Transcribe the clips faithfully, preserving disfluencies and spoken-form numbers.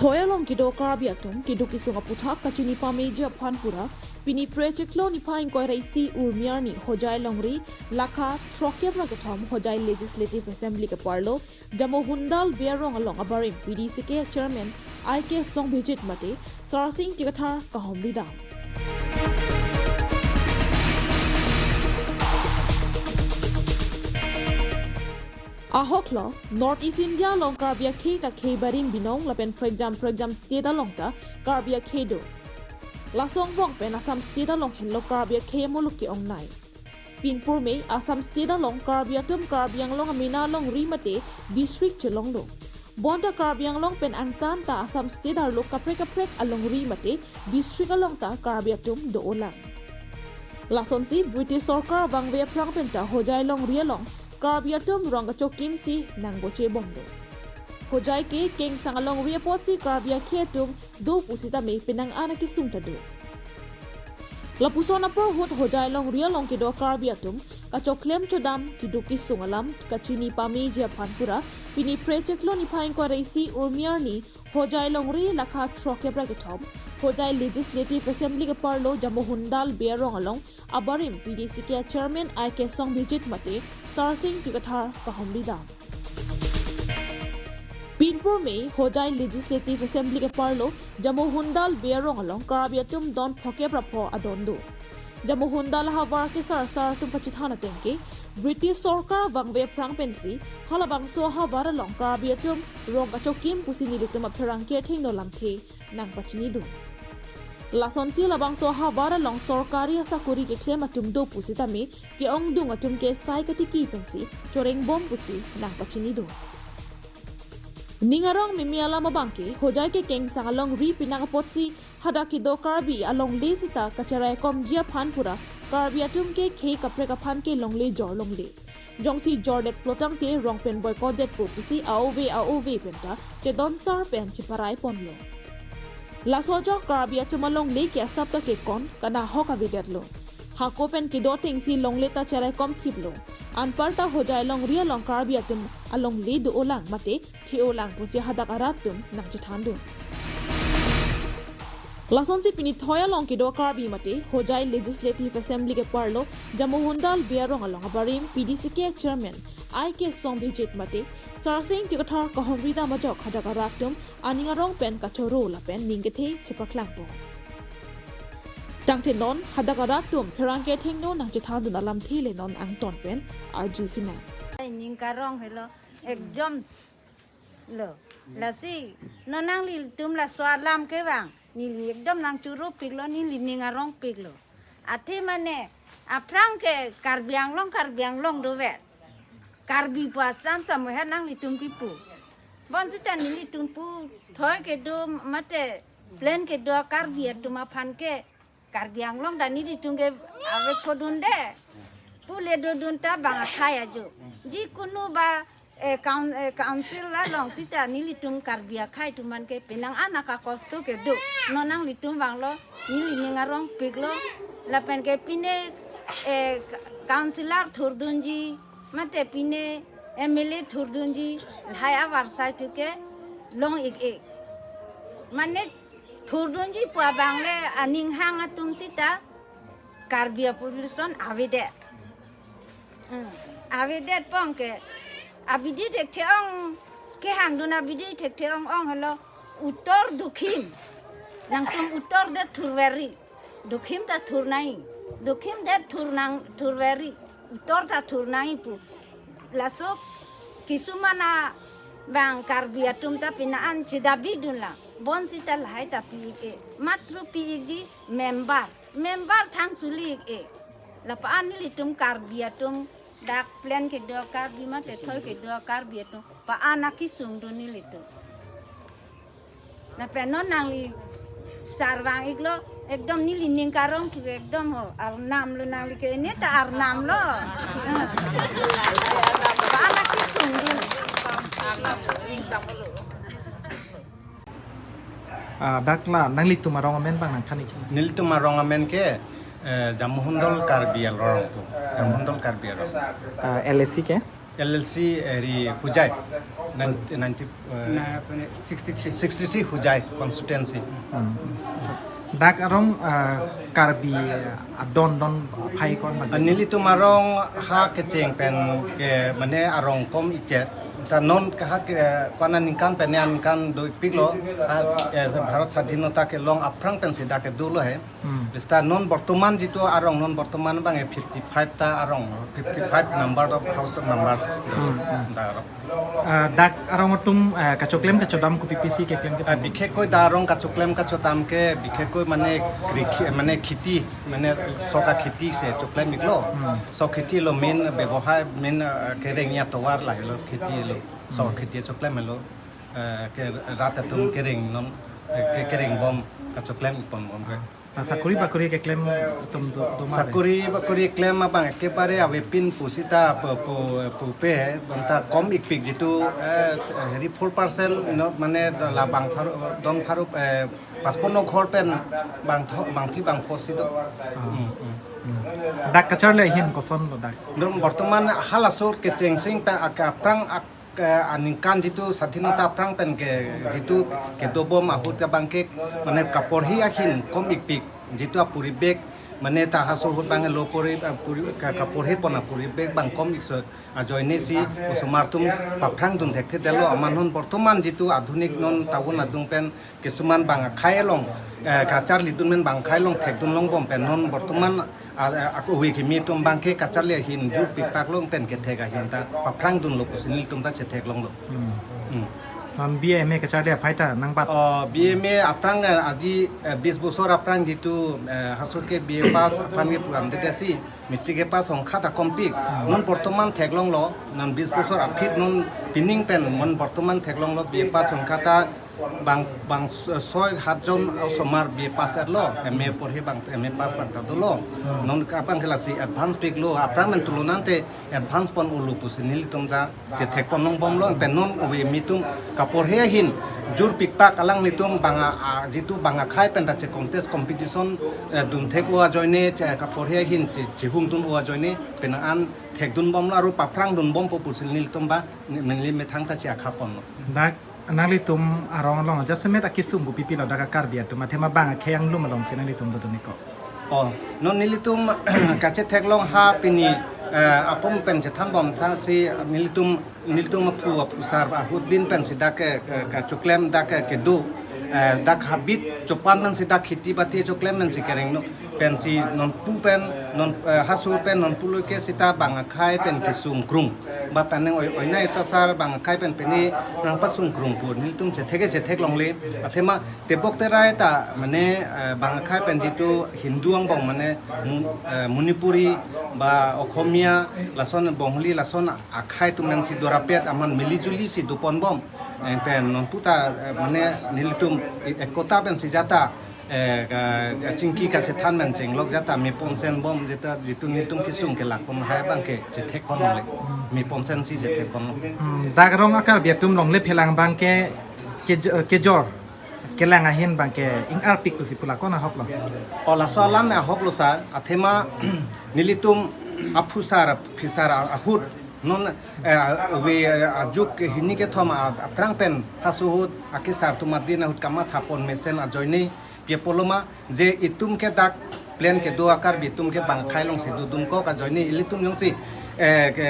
Thoi along kedo Karbi atum keduk kesung aputhak kachini pameji aphan pura, pini Phre chiklo niphai ingkoi ra isi Urmi arni Hojai longri lakha throkkep ra kethom Hojai Legislative Assembly keparlo Jamohundal Bey arong along abarim P D C K chairman I K Songbhijit mate Sarsing Tigathar kahomri dam. Ahoklo, North East India along Karbi akhei ta khei barim binong lapen prekjam prekjam state along ta Karbi akhei do. Laso angbong pen Assam state along henlo Karbi akhei amuluk ke-ongnei. Pinpur me Assam state along Karbi atum Karbi Anglong amena alongri mate district chelonglo. Bonta Karbi Anglong pen angtan ta Assam state arlo kaprek kaprek alongri mate district along ta Karbi atum do-olang. Lasonsi British sorkar vangve aphrang pen ta Hojai longri along Karbi atum rong kachokimsi nangboche bomlo. Hojai ke kengsang alongri apotsi Karbi akhei atum do pusitame penang an akesung ta do. Lapuson apor ahut Hojai longri along kedo Karbi atum kachoklem chodam keduk kesung alam kachini pameji aphan pura, pini Phre chiklo niphai ingkoi ra isi Urmi arni Hojai longri lakha throkkep ra kethom Hojai Legislative Assembly keparlo Jamohundal Bey arong along abarim P D C K chairman I K Songbhijit mate Sarsing Tigathar kahomri dam. Pinpur me Hojai Legislative Assembly keparlo Jamohundal Bey arong along Karbi atum don phokep ra pho adon do. Jamohundal ahavar kesarsar atum kachethan ateng ke British sorkar vangve aphrang pensi halabangso ahavar along Karbi atum rong kachokim pusi nelitum apherangke athengno lamthe nangpachinidun. Lasonsi labangso ahavar along sorkari asakori keklem atum do pusitame ke-ongdung atum ke sai katiki pensi choreng bom pusi nangpachinidun. Ning arong meme alam abang ke Hojai ke kengsang alongri penang apotsi hadak kedo Karbi alongle sita kacheraikomji aphan pura Karbi atum ke khei kaprek aphan ke longle jor longle. Jongsi jordet plotangte rong pen boycott detpo pusi aove aove penta chedonsar pen cheparai ponlo. Laso ajok Karbi atum alongle ke asap ta kekon kanahok avedetlo. Hako pen kedo atengsi longle ta cheraikom thiplo. Anparta Hojai longri along Karbi atum alongle do-olang mate the-olang pusi hadak arat atum nangchethandun. Lasonsi pini Thoi along kedo Karbi mate Hojai Legislative Assembly keparlo Jamohundal Bey arong along abarim P D C K chairman I K Songbhijit mate Sarsing Tigathar kahomri dam ajok hadak arat atum aning arong pen kachoro lapen ning kethe chepaklangpo. Tangte non hadak arat atum pherangke athengno nangchethandun alamthe le non angton pen arju sinang. Ning karong helo, ekdom lo. Lasi non nanglitum laso alam kevang neli ekdom nangchoro piklo, neli ning arong piklo. Athe mane aphrang ke Karbi Anglong, Karbi Anglong dover. Karbi pu asam samoher nanglitum kipu. Bonsita nelitum pu Thoi kedo mate Plain kedo Karbi atum aphan ke Karbi Anglong ta nelitum ke ave khodunde. Pule dodun ta bang akhai ajo. Jikunu ba, eh, coun-, eh, council along sita nelitum Karbi akhai atum aphan ke penang an akakosto kedo. Non nanglitum vanglo, neli ning arong piklo. Lapen ke pine, eh, councillor thurdunji mate pine M L A thurdunji lahai avarsai thu ke long ik ik. Mane thurdunji pu abang le aning hang atum sita Karbi apopulation avedet. Hmm. Avedet pon ke abidi thekthe ong kehangdun abidi thekthe ong ong helo uttor dokhim. Nangtum uttor det thurveri. Dokhim ta thurnai. Dokhim det thurnang thurveri. Uttor ta thurnai pu. Laso kisumana bang Karbi atum ta penang an chedabidunlang. Bonsita lahai ta pi ik e. Matro pi ikji member. Member thang chuli ik e. Lapa an nelitum Karbi atum dak Plain kedo Karbi mate Thoi kedo Karbi atum. Pa an akesung do nelitum. Lapen non nangli sar vang iklo, ekdom neli ning karong thu ekdom ho, arnam lo nangli ke ini ta arnam lo. Bana kisung dun. Ah, dak la nanglitum arong amen bang nangthan ik. Nelitum arong amen ke, eh, Jamohundal Karbi arong tu. Jamohundal Karbi arong. Ah, L A C ke? L L C area Hojai, ninety, ninety, eh, Na, pene, sixty-three. Sixty-three Hojai constituency. Hmm. Dak arong, eh, Karbi, eh, adon don aphai ko-an bagi? Nelitum arong ha kecheng pen ke mane arong kom ichet. Ta non ke ha ke, eh, ko-an aningkan pen ne aningkan dopiklo. Ha, eh, Bharat Sadhinota kelong aphrang pensi dak kedo lo he. Hmm. Seta non bortoman jitu arong non bortoman abang fifty-five ta arong, fifty-five number of house number. Hmm, hmm. Dak arong. Ah, dak arong atum, ah, kachoklem kachodam kopi pisi keklem ke? Ah, bikhekoi dak arong kachoklem kachodam ke, bikhekoi mane kri-, mane kheti, mane sok akheti si choklem iklo. Hmm. Sok kheti lo main bebohai, main, ah, kereng atovar lahelo kheti lo. Sok Hmm. kheti choklem lo. Eh, ke rat atum kereng non, eh, ke kereng bom, kachoklem ponbom ke. Ah, sakori bakori keklem atum do, do ma re? Sakori bakori klem abang ekebare avepin pusita pu, pu, pupe, bonta kom ikpik jitu, eh, heri four percent no, mane labang pharo, don pharo, eh, pachpon ghor pen bangtho, bangphi bangpho si do. Ah. Hmm, hmm. Hmm. Dak kacharli ahin koson lo dak? Non bortoman halaso kechengsing pen ak-, aphrang ak-, ke aningkan jitu Sadhinota aphrang pen ke jitu kedobom ahut abang ke mane kaporhi ahin kom ikpik jitu apuribek mane ta halaso ahut abang lo puri, apuri, ka, kaporhi pon apuribek abang kom ikso ajoine si osomar atum paphrang dun thekthedetlo amat non bortoman jitu adhunik non town adung pen kisuman bang akhai along, eh, kacharli dun pen bang akhai along thekdun longbom pen non bortoman, ah, ah, ove kimi atum abang ke kacharli ahin jur pikpak long pen kethek ahin ta paphrang dunlo pusi nelitum ta chetheklonglo. Hmm. Hmm. Non B A M A kacharli aphai ta nangbat? Oh, B A M A aphrang, eh, aji, eh, bis bosor aphrang jitu, eh, halaso ke B A pass aphan ke program dede si, matric ke pass hongkha ta kompik. Hmm. Non bortoman theklonglo, non bis bosor aphi non pining pen non bortoman theklonglo B A pass hongkha ta bang, bang soi hat jon osomar B A pass etlo, M A porhi bang, M A pass bang ta dolo. Hmm. Non ke abang ke lasi advance piklo, aphrang men tulunante advance pon ulu pusi nelitum ta chethek pon longbomlo, pen non ove kimi atum kaporhi ahin jur pikpak alanglitum bang a, a, jitu bang akhai pen ta che contest competition, eh, dun thek-o ajoine, che kaporhi ahin che, chehung dun-o ajoine, pen an thekdunbomlo aru paphrang dunbompo pusi nelitum ba, ne-, neli methang ta che akha ponlo. Dak nanglitum arong along jasemet akesung kopi pilo dak a Karbi atum athema bang akhei anglum alongsi nanglitum dodun-iklo? Oh, non nelitum kachetheklong ha pini, eh, apum pen chethanbom thang si nelitum, nelitum aphu aphusar ahut din pensi dak ke, ke, kachoklem dak ke kedo, eh, dak habit chopan pensi dak kheti bati choklem pensi kereng no. Pensi nonpu pen, non, eh, halaso pen nonpu lo ke sita bang akhai pen kesung krung. Ba pen neng oi, oinai ta sar bang akhai pen pini nangpasung krung pu nelitum chethek chetheklongle. Athema tebok terai ta mane, eh, bang akhai pen jitu Hindu angbong mane Mu-, eh, Manipuri ba Okhomia lason Bongali lason akhai atum nangsi dorapet amat mili juli si doponbom. Eh, pen nonpu ta, eh, mane nelitum e-, ekota pensi jata eh, ka, kachingki kachethan pen chenglok jata me ponsen bom jeta jitu nelitum kesung kelak pon hai bang ke chethek ponle. Me ponsen si chethek pon. Hmm, dak arong a Karbi atum longle phelang bang ke, ke, kejor kelang ahin bang ke ing-arpik pusi pu la ko-an ahoklo? Oh, laso alam ahoklo sar, athema nelitum aphusar, phisar ahut non, eh, ove, eh, ajuk hini kethom a, aphrang pen halaso ahut akesar atum adin ahut kamatha pon mesen ajoine pi apot lo ma, je itum ke dak plan kedo a Karbi atum ke bang akhai alongsi dodun kok ajoine ilitum jongsi, eh, ke,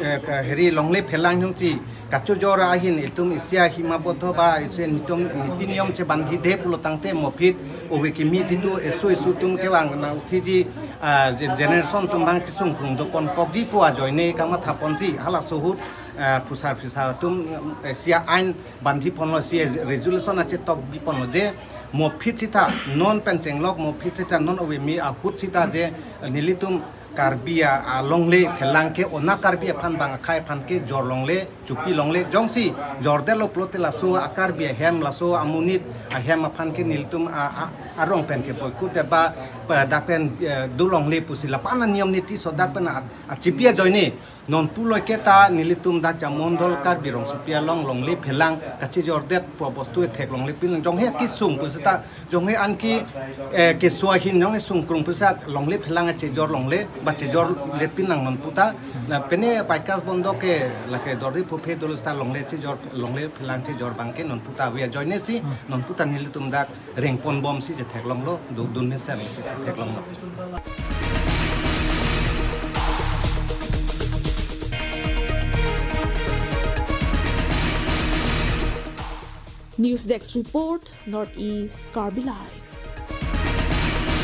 eh, ke heri longle phelang jongsi kachojor ahin itum isi ahima bodho ba isi nitum niti niyom chebandhide pulo tangte mopit ove kimi jitu eso eso atum kevang nang uthiji, ah, je-, generation atum bang kesung krung dopon kokji pu ajoine kamatha ponsi halaso ahut, ah, phusar phisar atum, eh, isi a-ain bandhi ponlo, isi a resolution achetok bi ponlo je mopit sita non pen chenglok mopit sita non ove kimi ahut sita je nelitum Karbi a, alongle phelang ke ona Karbi aphan bang akhai aphan ke jor longle, chupi longle, jongsi jordetlo pulote laso a Karbi ahem, laso amonit ahem aphan ke nelitum a, a, arong pen ke boycott ba, ba dak pen, eh, do longle pusi lapu-an aniyom niti so dak pen a, achipi ajoine Non puloike ta nelitum dak Jamundal Karbi Rongsopi along longle phelang kachejordet pu bostu ethek longle pinlang, jonghe kesung pusita, jonghe anke, eh, keso ahin jonghe sungkrung pusita longle phelang chejor longle ba chejordet pinlang non puta. Na pine Baikas Bondo ke lake dori phuphe dolo sita longle chejor, longle phelang chejor abangke non puta ave ajoine si non puta nelitum dak rengpon bomsi chetheklonglo, du-, dun mesen si chetheklonglo. News Desk Report, North East Karbi Live.